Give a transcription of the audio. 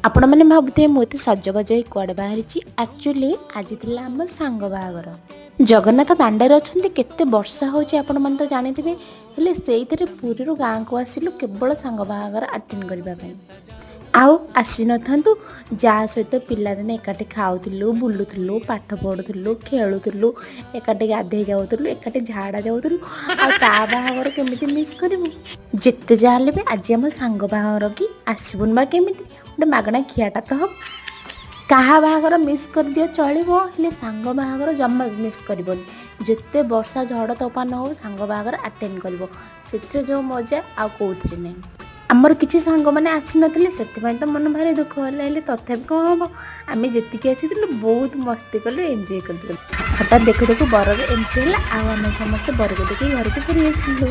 ଆପଣମାନେ ଭାବୁଥିବେ ମୁଁ ଏତେ ସଜବାଜ ହେଇ କୁଆଡ଼େ ବାହାରିଛି। ଆକ୍ଚୁଆଲି ଆଜି ଥିଲା ଆମ ସାଙ୍ଗ ବାହାଘର। ଜଗନ୍ନାଥ ଦାଣ୍ଡରେ ଅଛନ୍ତି, କେତେ ବର୍ଷା ହେଉଛି ଆପଣମାନେ ତ ଜାଣିଥିବେ। ହେଲେ ସେଇଥିରେ ପୁରୀରୁ ଗାଁକୁ ଆସିଲୁ କେବଳ ସାଙ୍ଗ ବାହାଘର ଆଟେଣ୍ଡ କରିବା ପାଇଁ। ଆଉ ଆସିନଥାନ୍ତୁ? ଯାହା ସହିତ ପିଲାଦିନେ ଏକାଠି ଖାଉଥିଲୁ, ବୁଲୁଥିଲୁ, ପାଠ ପଢ଼ୁଥିଲୁ, ଖେଳୁଥିଲୁ, ଏକାଠି ଗାଧେଇ ଯାଉଥିଲୁ, ଏକାଠି ଝାଡ଼ା ଯାଉଥିଲୁ, ଆଉ ତା ବାହାଘର କେମିତି ମିସ୍ କରିବୁ? ଯେତେ ଯାହା ହେଲେ ବି ଆଜି ଆମ ସାଙ୍ଗ ବାହାଘର କି ଆସିବୁନି ବା କେମିତି? ଗୋଟେ ମାଗଣା ଖିଆଟା ତ ହବ। କାହା ବାହାଘର ମିସ୍ କରିଦିଅ ଚଳିବ, ହେଲେ ସାଙ୍ଗ ବାହାଘର ଜମା ବି ମିସ୍ କରିବନି। ଯେତେ ବର୍ଷା ଝଡ଼ ତୋଫାନ ହଉ, ସାଙ୍ଗ ବାହାଘର ଆଟେଣ୍ଡ କରିବ। ସେଥିରେ ଯେଉଁ ମଜା ଆଉ କେଉଁଥିରେ ନାହିଁ। ଆମର କିଛି ସାଙ୍ଗମାନେ ଆସିନଥିଲେ, ସେଥିପାଇଁ ତ ମନ ଭାରି ଦୁଃଖ ହେଲା। ହେଲେ ତଥାପି କ'ଣ ହେବ, ଆମେ ଯେତିକି ଆସିଥିଲୁ ବହୁତ ମସ୍ତି କଲୁ, ଏନ୍ଜୟ କଲୁ। ହଠାତ୍ ଦେଖୁ ଦେଖୁ ବରର ଏମିତି ହେଲା ଆଉ ଆମେ ସମସ୍ତେ ବରକୁ ଦେଖି ଘରକୁ ଫେରି ଆସିଲୁ।